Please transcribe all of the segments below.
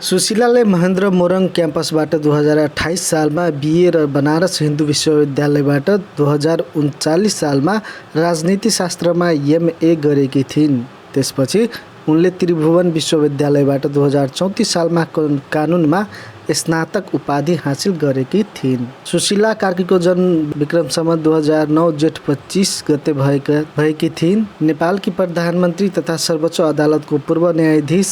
सुशीलाले महेन्द्र मोरङ क्याम्पसबाट 2028 सालमा बिए र बनारस हिन्दू विश्वविद्यालयबाट 2039 सालमा राजनीतिशास्त्रमा एमए गरेकी थिइन्। त्यसपछि उनले त्रिभुवन विश्वविद्यालयबाट 2034 सालमा कानुनमा स्नातक उपाधि हासिल गरेकी थिइन्। सुशीला कार्कीको जन्म विक्रम सम्वत 2009 जेठ 25 गते भएकी थिइन्। नेपालकी प्रधानमन्त्री तथा सर्वोच्च अदालतको पूर्व न्यायाधीश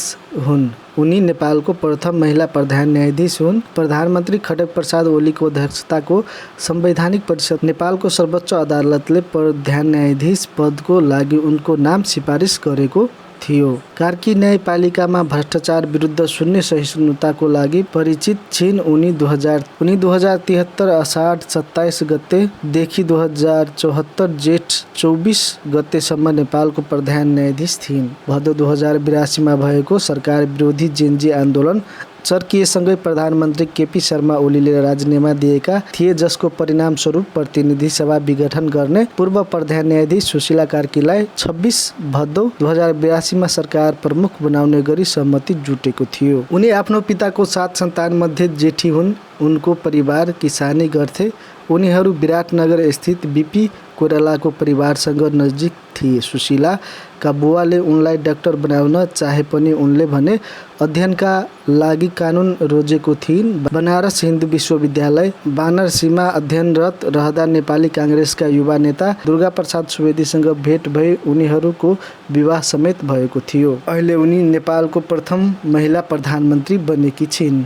हुन्। उनी नेपालको प्रथम महिला प्रधान न्यायाधीश हुन्। प्रधानमन्त्री खड्ग प्रसाद ओलीको अध्यक्षताको संवैधानिक परिषद नेपालको सर्वोच्च अदालतले प्रधान न्यायाधीश पदको लागि उनको नाम सिफारिस गरेको थियो। कार्की न्यायपालिकामा भ्रष्टाचार विरुद्ध शून्य सहिष्णुताको लागि परिचित छिन्। उनी 2073 अषाढ 27 गतेदेखि 2074 जेठ 24 गतेसम्म नेपालको प्रधान न्यायाधीश थिइन्। भदौ 2082 मा भएको सरकार विरोधी जेनजी आन्दोलन चर्किएसँगै प्रधानमन्त्री केपी शर्मा ओलीले राजीनामा दिएका थिए, जसको परिणामस्वरूप प्रतिनिधि सभा विघटन गर्ने पूर्व प्रधान न्यायाधीश सुशीला कार्कीलाई 26 भदौ 2082 मा सरकार प्रमुख बनाउने गरी सहमति जुटेको थियो। उनी आफ्नो पिताको 7 सन्तानमध्ये जेठी हुन्। उनको परिवार किसानी गर्थे। उनीहरू विराटनगर स्थित बीपी कोइरालाको परिवारसँग नजिक थिए। सुशीलाका बुवाले उनलाई डाक्टर बनाउन चाहे पनि उनले भने अध्ययनका लागि कानुन रोजेको थिइन्। बनारस हिन्दू विश्वविद्यालय वाराणसीमा अध्ययनरत रहँदा नेपाली काङ्ग्रेसका युवा नेता दुर्गाप्रसाद सुवेदीसँग भेट भई उनीहरूको विवाह समेत भएको थियो। अहिले उनी नेपालको प्रथम महिला प्रधानमन्त्री बनेकी छिन्।